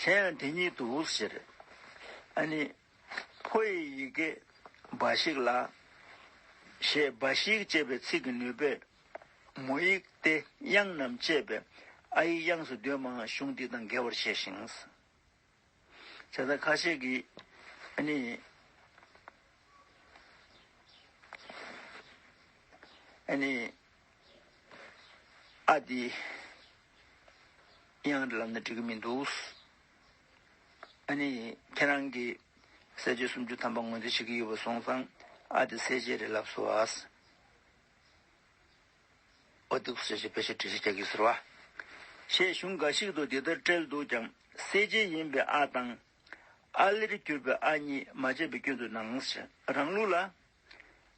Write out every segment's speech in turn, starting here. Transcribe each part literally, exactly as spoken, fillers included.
དེ་ཡང་དེ་ཉིད་དུ་ཟེར། ཨ་ནི། ཕོ་ཡི་ཡི་གེ་བ་ཞིག་ལ། ཞེས་བ་ཞིག་ཅེས་པའི་ཚིག་གི་ནུས་པས། མོ་ཡིག་སྟེ་དབྱངས་རྣམས་བཅས་པའི་ཨ་ཡིག་དབྱངས་སུ་འདོད་མང་གཞུང་འདི་དང་འགལ་བར་བཤད་ཅིང་། བྱས་ཙང་ཁ་ཤས་ཀྱིས་ཨ་ནི། ཨ་ནི། ཨ་དེ་དབྱངས་རེད་ལབ་ན་འགྲིག་གི་མི་འདུག་ཨ་ནི་ཁྱེད་རང་གིས་གསལ་བྱེད་སུམ་ཅུ་ཐམ་པ་ངོས་འཛིན་བྱེད་ཀྱི་ཡོད་པ་སོང་ཙང་ཨ་དེ་གསལ་བྱེད་རེད་ལབ་སོང་ཨ། ཨོ་འདུག་ཟེར་ཞེས་དཔེ་ཆ་བྲིས་ཤིག་རྒྱག་གི་ཟེར་བ། ཞེས་གཞུང་འགའ་ཞིག་ཏུ་འདི་ལྟར་བཀྲལ་འདུག་ཀྱང་གསལ་བྱེད་ཡིན་པའི་ཨ་དང་། ཨ་ལེར་གྱུར་པའི་ཨ་གཉིས་མ་བྱས་པའི་སྐྱོན་དུ་སྣང་ཞེས་རང་ལུགས་ལ།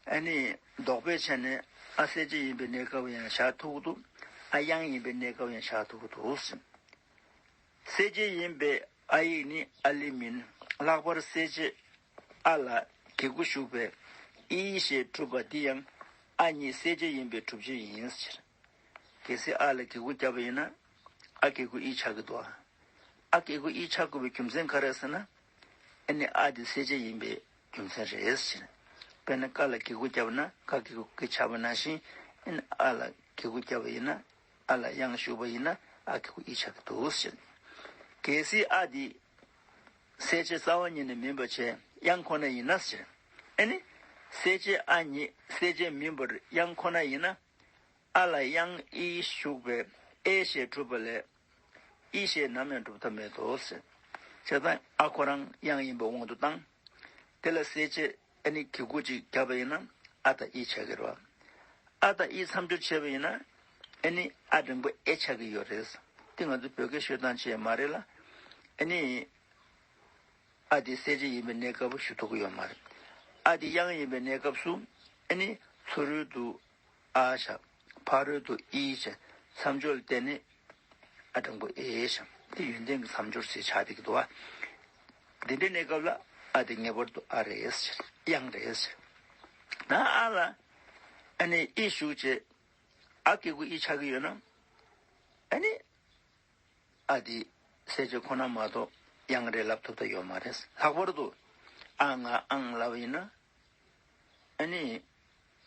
ཨ་ནི་ལྡོག་པའི་ཆ་ནས་ཨ་གསལ་བྱེད་ཡིན་པའི་གནས་སྐབས་ཡང་བཞག་ཐུབ་ཀྱི་འདུག་ཨ་དབྱངས་ཡིན་པའི་གནས་སྐབས་ཡང་བཞག་ཐུབ་ཀྱི་འདུག་གསལ་བྱེད་ཡིན་པའི་ཨ་ཡིག་ནི་ཨ་ལེ་མིན། ལྷག་པར་གསལ་བྱེད་ཨ་ལ་གི་གུ་ཞུགས་པའི་ཨི་ཞེས་གྲུབ་པ་འདི་ཡང་ཨ་གཉིས་གསལ་བྱེད་ཡིན་པའི་སྒྲུབ་བྱེད་ཡིན་ཟེར། གལ་སྲིད་ཨ་ལ་གི་གུ་བརྒྱབ་པ་ཡིན་ན་ཨ་གི་གུ་ཨི་ཆགས་ཀྱི་འདུག་ཨ། ཨ་གི་གུ་ཨི་ཆགས་དགོས་པའི་རྒྱུ་མཚན་ག་རེ་ཟེར་ན། ཨ་ནི་ཨ་དེ་གསལ་བྱེད་ཡིན་པའི་རྒྱུ་མཚན་རེད་ཟེར། དཔེར་ན་ཀ་ལ་གི་གུ་བརྒྱབ་ན་ཀ་གི་གུ་ཀི་ཆགས་པ་ནང་བཞིན་ཨ་ནི་ཨ་ལ་གི་གུ་བརྒྱབ་པ་ཡིན་ན་ཨ་ལ་དབྱངས་ཞུགས་པ་ཡིན་ན་ཨ་གི་གུ་ཨི་ཆགས་ཀྱི་འདུག་ཟེར། གལ་སྲིད་ཨ་དེ་གསལ་བྱེད་རྩ་བ་ཉིད་ནས་མིན་པ་བྱས་དབྱངས་ཁོ་ན་ཡིན་ན་ཟེར། ཨ་ནི་གསལ་བྱེད་ཨ་ཉིད་གསལ་བྱེད་མིན་པར་དབྱངས་ཁོ་ན་ཡིན་ན། ཨ་ལ་དབྱངས་ཨི་ཞུགས་པའི་ཨེ་ཞེས་གྲུབ་པ་ལས་ཨི་ཞེས་ནམ་ཡང་གྲུབ་ཐབས་མེད་དོ་ཟེར། བྱས་ཙང་ཨ་ཁོ་རང་དབྱངས་ཡིན་པའི་དབང་དུ་བཏང་། དེ་ལ་གསལ་བྱེད་ཨ་ནི་གི་གུ་ཅིག་བརྒྱབ་པ་ཡིན་ན་ཨ་དང་ཨི་ཆགས་ཀྱི་རེད་བ། ཨ་དང་ཨི་མཚམས་སྦྱོར་བྱས་པ་ཡིན་ན་ཨ་ནི་ཨ་འགྲེང་བུ་ཨེ་ཆགས་ཀྱི་ཡོད་རེད། དེ་ང་ཚོ་བོད་སྐད་ཤོད་སྟངས་ཆེད་མ་རེད་ལ། ཨ་ནི། ཨ་དེ་གསལ་བྱེད་ཡིན་པའི་གནས་སྐབས་ཞུ་ཐུབ་ཀྱི་ཡོད་མ་རེད། ཨ་དེ་དབྱངས་ཡིན་པའི་གནས་སྐབས་སུ་ཨ་ནི་ཚུར་རོལ་དུ་ཨ་བཞག་ཕར་རོལ་དུ་ཨི་བྱས་མཚམས་སྦྱོར་ལ་བརྟེན་ནས་ཨ་འགྲེང་བུ་ཨེ་བཞག་དེ་ཡོན་ཏན་གྱི་མཚམས་སྦྱོར་ཟེར་ཆགས་བསྡད་ཀྱི་འདུག་བ། འདི་འདྲའི་གནས་སྐབས་ལ་ཨ་དེ་ངེས་པར་དུ་ཨ་རེད་ཟེར་དབྱངས་རེད་ཟེར། ད་ཨ་ལ་ཨ་ནི་ཨི་ཞུགས་བྱས་ཨ་གི་གུ་ཨི་ཆགས་ཀྱི་ཡོད་ན་ཨ་ནི། ཨ་དེ་གསལ་བྱེད་ཁོ་ན་མ་གཏོགས་དབྱངས་རེད་ལབ་ཐུབ་ཐབས་ཡོད་མ་རེད། ལྷག་པར་དུ་ཨ་ང་ཨང་ལབ་ཡིན་ན་ཨ་ནི་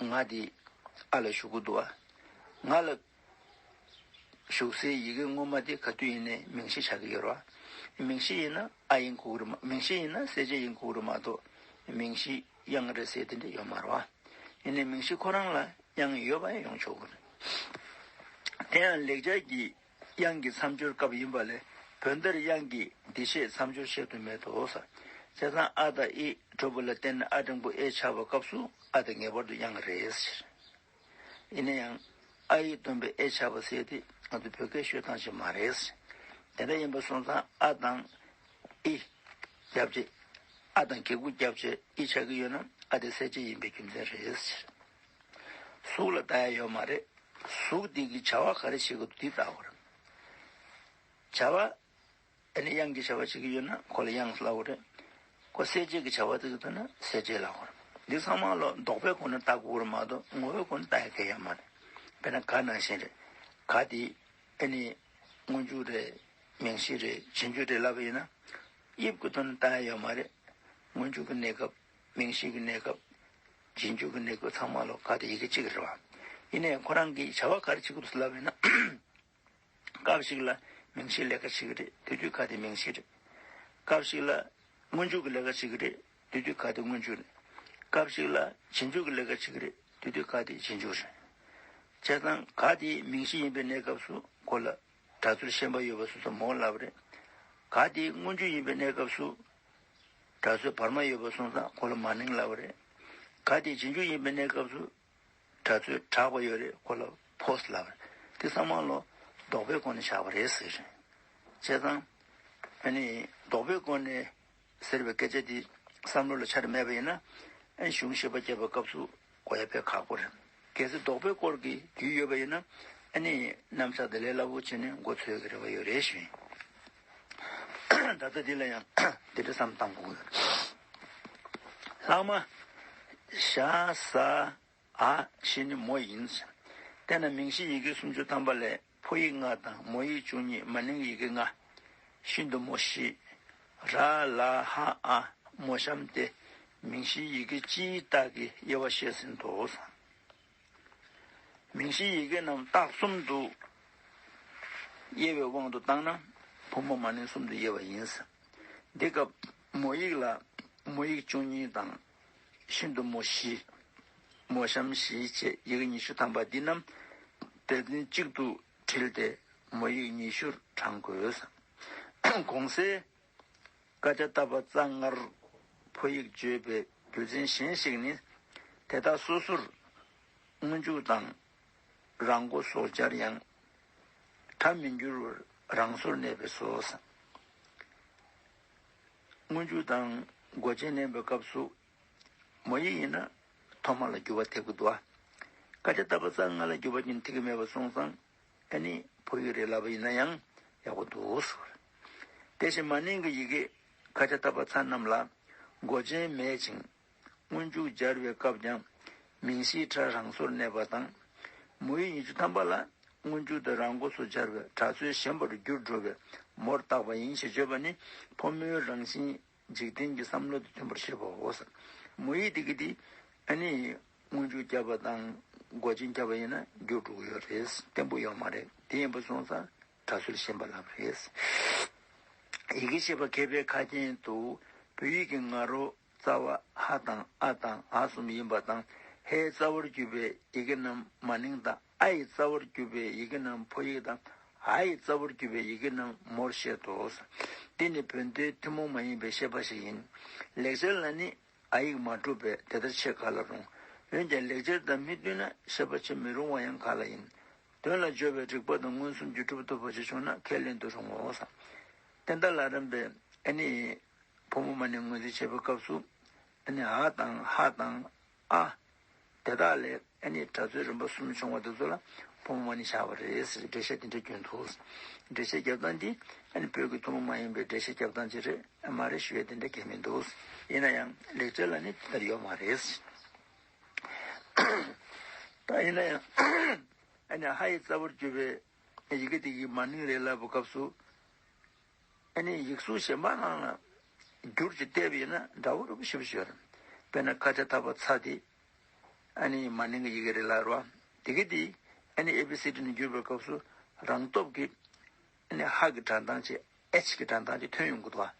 ང་དེ་ཨ་ལ་ཞུགས་ཀྱི་འདུག་ཨ། ང་ལ་ཞུགས་སའི་ཡི་གེ་སྔོན་མ་དེ་ག་དུས་ཡིན་ནའི་མིང་གཞི་ཆགས་ཀྱི་ཡོད་རེད་བ། མིང་གཞི་ཡིན་ན་ཨ་ཡིན་དགོས་ཀྱི་རེད་མ་མིང་གཞི་ཡིན་ན་གསལ་བྱེད་ཡིན་དགོས་ཀྱི་རེད་མ་གཏོགས་མིང་གཞི་དབྱངས་རེད་ཟེར་དེ་འདྲ་ཡོད་མ་རེད་བ། ཡིན་ནའི་མིང་གཞི་ཁོ་རང་ལ་དབྱངས་ཡོད་པ་ཡང་ཡོང་ཆོག་གི་རེད། དེ་ཡང་ལེགས་སྦྱར་གྱི་དབྱངས་ཀྱི་མཚམས་སྦྱོར་སྐབས་ཡིན་པ་ལས་བོད་འདིར་དབྱངས་ཀྱི་འདི་ཤེས་མཚམས་སྦྱོར་བཤད་དུ་མེད་དོ་ཟེར། བྱས་ཙང་ཨ་དང་ཨི་གྲུབ་པ་ལ་བརྟེན་ནས་ཨ་འགྲེང་བུ་ཨེ་ཆགས་པའི་སྐབས་སུ་ཨ་དེ་ངེས་པར་དུ་དབྱངས་རེད་ཟེར། ཡིན་ན་ཡང་ཨ་ཡིག་སྟོན་པའི་ཨེ་ཆགས་པ་ཟེར་དེ་ང་ཚོ་བོད་སྐད་ཤོད་སྟངས་ཤིག་མ་རེད་ཟེར། དེ་འདྲ་ཡིན་པ་སོང་ཙང་ཨ་དང་ཨི་རྒྱབ་བྱེད་ཨ་དང་གི་གུ་རྒྱབ་བྱེད་ཨི་ཆགས་ཀྱི་ཡོད་ན་ཨ་དེ་གསལ་བྱེད་ཡིན་པའི་རྒྱུ་མཚན་རེད་ཟེར། གཟུགས་ལ་ལྟ་ཡ་ཡོད་མ་རེད། གཟུགས་འདི་གི་བྱ་བ་ག་རེ་བྱེད་དགོས་འདུག་འདི་ལྟ་དགོས་རེད། བྱ་བ། ཨ་ནི་དབྱངས་ཀྱི་བྱ་བ་བྱེད་ཀྱི་ཡོད་ན་ཁོ་ལ་དབྱངས་ལབ་དགོས་རེད། ཁོ་གསལ་བྱེད་ཀྱི་བྱ་བ་བྱེད་ཀྱི་འདུག་ན་གསལ་བྱེད་ལབ་དགོས་རེད། འདི་ཚང་མ་ལོ་ལྡོག་པའི་སྒོ་ནས་ལྟ་དགོས་རེད་མ་གཏོགས་ངོ་བོའི་སྒོ་ནས་ལྟ་ཡ་གང་ཡང་མ་རེད། དཔེར་ན་ག་ནང་བཞིན་རེད། ག་དེ་ཨ་ནི་སྔོན་འཇུག་རེད། མིང་གཞི་རེད། རྗེས་འཇུག་རེད་ལབ་པ་ཡིན་ན། དབྱིབས་ཀྱི་ཐོག་ནས་ལྟ་ཡ་ཡོད་མ་རེད། སྔོན་འཇུག་གི་གནས་སྐབས། མིང་གཞི་གི་གནས་སྐབས། རྗེས་འཇུག་གི་གནས་སྐབས་ཚང་མ་ལོ་ག་དེ་ཡི་གེ་གཅིག་རེད་བ། ཡིན་ནའི་ཁོ་རང་གིས་བྱ་བ་ག་རེ་བྱེད་དགོས་འདུག་ལབ་ཡིན་ན། སྐབས་ཤིག་ལ་མིང་གཞིའི་ལས་ཀ་བྱེད་ཀྱི་རེད། དེ་དུས་ག་དེ་མིང་གཞི་རེད། སྐབས་ཤིག་ལ་སྔོན་འཇུག་གི་ལས་ཀ་བྱེད་ཀྱི་རེད། དེ་དུས་ག་དེ་སྔོན་འཇུག་རེད། སྐབས་ཤིག་ལ་རྗེས་འཇུག་གི་ལས་ཀ་བྱེད་ཀྱི་རེད། དེ་དུས་ག་དེ་རྗེས་འཇུག་རེད། བྱས་ཙང་ག་དེ་མིང་གཞི་ཡིན་པའི་གནས་སྐབས་སུ་ཁོ་ལ་སྒྲ་ཚུལ་ཤན་པ་ཡོད་པ་སོ་སོ་མོ་ལབ་རེད། ག་དེ་སྔོན་འཇུག་ཡིན་པའི་གནས་སྐབས་སུ་སྒྲ་ཚུལ་བར་མ་ཡོད་པ་སོང་ཙང་ཁོ་ལ་མ་ནིང་ལབ་རེད། ག་དེ་རྗེས་འཇུག་ཡིན་པའི་གནས་སྐབས་སུ་སྒྲ་ཚུལ་དྲག་པ་ཡོད་རེད། ཁོ་ལ་ཕོས་ལབ་རེད། དེ་ཚང་མ་ལོ་ལྡོག་པའི་སྒོ་ནས་བཞག་པ་རེད་ཟེར་རེད། བྱས་ཙང་ཨ་ནི་ལྡོག་པའི་སྒོ་ནས་ཟེར་བའི་སྐད་ཆ་དེ་བསམ་བློ་ལ་ཆ་རེ་མེད་པ་ཡིན་ན་ཨ་ནི་གཞུང་བཤད་པ་རྒྱབ་པའི་སྐབས་སུ་གོ་ཡ་དཔེ་ཁག་པོ་རེད། གལ་སྲིད་ལྡོག་པའི་སྐོར་གྱི་རྒྱུས་ཡོད་པ་ཡིན་ན་ཨ་ནི་རྣམ་གཞག་དེ་ལས་སླ་པོ་བྱས་ནས་མགོ་ཚོས་ཀྱི་རེ་བ་ཡོད་རེད་ཞུ་ཡིན། ད་ལྟ་འདི་ལ་ཡང་དེ་འདྲ་བསམ་བཏང་དགོས་ཡོད། ལྷག་མ། ཞ་ཟ་འ་ཞེས་ནི་མོ་ཡིན། དེས་ན་མིང་གཞི་ཡི་གེ་སུམ་ཅུ་ཐམ་པ་ལས་ཕོ་ཡིག་ལྔ་དང་མོ་ཡིག་བཅུ་གཉིས། མ་ནིང་ཡི་གེ་ལྔ། ཤིན་ཏུ་མོ་བཞི། ར་ལ་ཧ་ཨ་མོ་གཤམ་སྟེ། མིང་གཞིའི་ཡི་གེ་སྤྱིའི་རྟགས་ཀྱི་དབྱེ་བ་བཤད་ཟིན་ཏོ། མིང་གཞིའི་ཡི་གེ་རྣམས་རྟགས་གསུམ་དུ་དབྱེ་བའི་དབང་དུ་བཏང་ན་ཕོ་མོ་མ་ནིང་གསུམ་དུ་དབྱེ་བ་ཡིན། འདི་སྐབས་མོ་ཡིག་ལ་མོ་ཡིག་བཅུ་གཉིས་དང་། ཤིན་ཏུ་མོ་བཞི། མོ་གཤམ་བཞི་བཅས་ཡི་གེ་ཉི་ཤུ་ཐམ་པ་འདི་རྣམས་སྡེ་ཚན་གཅིག་ཏུ་དྲིལ་ཏེ་མོ་ཡིག་ཉི་ཤུར་བགྲང་དགོས། གོང་གསལ་ཀ་ཅ་ཏ་པ་ཙ་ངར་ཕོ་ཡིག་བརྗོད་པའི་རྒྱུ་མཚན་གཞན་ཞིག་ནི། དེ་དག་སོ་སོར་སྔོན་འཇུག་དང་རང་མགོ་སོགས་སྦྱར་ཡང་སྒྲ་མི་འགྱུར་བར་རང་སོར་གནས་པས་སོ། སྔོན་འཇུག་དང་མགོ་ཅན་གནས་པའི་སྐབས་སུ། མོ་ཡིག་ཡིན་ན་ཐོག་མ་ལ་འགྱུར་བ་ཐེབས་ཀྱི་འདུག་བ། ཀ་ཅ་ཏ་པ་ཙ་ང་ལ་འགྱུར་བ་ཅན་ཐེབས་ཀྱི་མེད་པ་སོང་ཙང་། ཨ་ནི་ཕོ་ཡིག་རེད་ལབ་པ་ཡིན་ན་ཡང་ཡག་པོ་འདུག་ཟེར། དེ་བཞིན་མ་ནིང་གི་ཡི་གེ་ཀ་ཅ་ཏ་པ་ཚ་རྣམས་ལ་མགོ་ཅན་མེད་ཅིང་། སྔོན་འཇུག་སྦྱར་བའི་སྐབས་ཀྱང་མིང་གཞིའི་སྒྲ་རང་སོར་གནས་པ་དང་། མོ་ཡིག་ཉི་ཤུ་ཐམ་པ་ལ་སྔོན་འཇུག་དང་རང་མགོ་སོགས་སྦྱར་བའི་སྒྲ་ཚུལ་གཞན་པར་འགྱུར་འགྲོ་བས་མོར་བཏགས་པ་ཡིན་ཞེས་བརྗོད་པ་ནི་ཕོ་མོའི་རང་བཞིན། འཇིག་རྟེན་གྱི་བསམ་བློ་དང་མཐུན་པར་བཤད་པའོ། མོ་ཡིག་དེ་གི་དེ་ཨ་ནི་སྔོན་འཇུག་བརྒྱབ་པ་དང་མགོ་ཅན་བརྒྱབ་པ་ཡིན་ན་འགྱུར་འགྲོ་གི་ཡོད་རེད། བརྟན་པོ་ཡོད་མ་རེད། དེ་ཡིན་པ་སོང་ཙང་སྒྲ་ཚུལ་གཞན་པ་ལབ་རེད། ཡི་གེ་ཤེས་པ་མཁས་པའི་ཁ་རྒྱན་དུ་བོད་ཡིག་གི་ང་རོ་རྩ་བ་ཧ་དང་ཨ་དང་འ་གསུམ་ཡིན་པ་དང་། ཧའི་རྩ་བར་གྱུར་པའི་ཡི་གེ་རྣམས་མ་ནིང་དང་། ཨ་ཡི་རྩ་བར་གྱུར་པའི་ཡི་གེ་རྣམས་ཕོ་ཡིག་དང་། འ་ཡི་རྩ་བར་གྱུར་པའི་ཡི་གེ་རྣམས་མོར་བཤད་དོ། འདི་ནི་བོད་འདོད་ཐུན་མོང་མ་ཡིན་པའི་བཤད་པ་ཞིག་ཡིན། ལེགས་སྦྱར་ལ་ནི་འ་ཡིག་མ་གྲུབ་པས་དེ་ལྟར་ཆེས་ག་ལ་རུང་། འོན་ཀྱང་ལེགས་སྦྱར་དང་མི་མཐུན་ན་བཤད་པ་ཆེས་མི་རུང་བ་ཡང་ག་ལ་ཡིན། དོན་ལ་འབྱོར་བའི་རིགས་པ་དང་མངོན་སུམ་གྱིས་གྲུབ་ཐུབ་པ་ཞིག་བྱུང་ན་ཁས་ལེན་དུ་རུང་ངོ་། བསྟན་དར་ལྷ་རམས་པས་ཨ་ནི། ཕོ་མོ་མ་ནིང་ངོས་འཛིན་བྱེད་པའི་སྐབས་སུ། ཨ་ནི་འ་དང་ཧ་དང་ཨ། དེ་དག་ལས་ཨ་ནི་སྒྲ་ཚུལ་རིམ་པ་གསུམ་བྱུང་བ་དེ་ཚོ་ལ་ཕོ་མོ་མ་ནིང་བཞག་པ་རེད་ཟེར་འགྲེལ་བཤད་དེ་འདྲ་བསྐྱོན་འདུག་འགྲེལ་བཤད་རྒྱབ་སྟངས་འདི་ཨ་ནི་བོད་ཀྱི་ཐུན་མོང་མ་ཡིན་པའི་འགྲེལ་བཤད་རྒྱབ་སྟངས་ཅིག་རེད། མ་རེད་ཞུ་ཡས་དེ་འདྲ་གང་ཡང་མི་འདུག་ཡིན་ན་ཡང་ལེགས་སྦྱར་ལ་ནི་དེ་ལྟར་ཡོད་མ་རེད། ད་ཡིན་ན་ཡང་ཨ་ནི་ཧ་ཡི་རྩ་བར་གྱུར་པའི་ཡི་གེ་དེ་གི་མ་ནིང་རེད་ལབ་པའི་སྐབས་སུ། ཨ་ནི་ཡིག་གཟུགས་གཞན་པ་ནང་ལ་བསྒྱུར་གྱིས་བལྟས་པ་ཡིན་ན་འདྲ་བོ་རུ་ཞེ་པོ་ཅིག་ཡོད་རེད། དཔེར་ན་ཀ་ཅ་ཏ་པ་ཚ་དེ་ཨ་ནི་མ་ནིང་གི་ཡི་གེ་རེད་ལབ་རེད་བ། དེ་གི་དེ་ཨ་ནི་ཨེ་བི་སི་ཌི་ནས་བསྒྱུར་བའི་སྐབས་སུ་རང་སྟོབས་ཀྱིས་ཨ་ནི་ཧ་གི་སྒྲ་གདངས་ཅིག་ཨེཆ་གི་སྒྲ་གདངས་ཅིག་ཐོན་ཡོང་གི་འདུག་བ།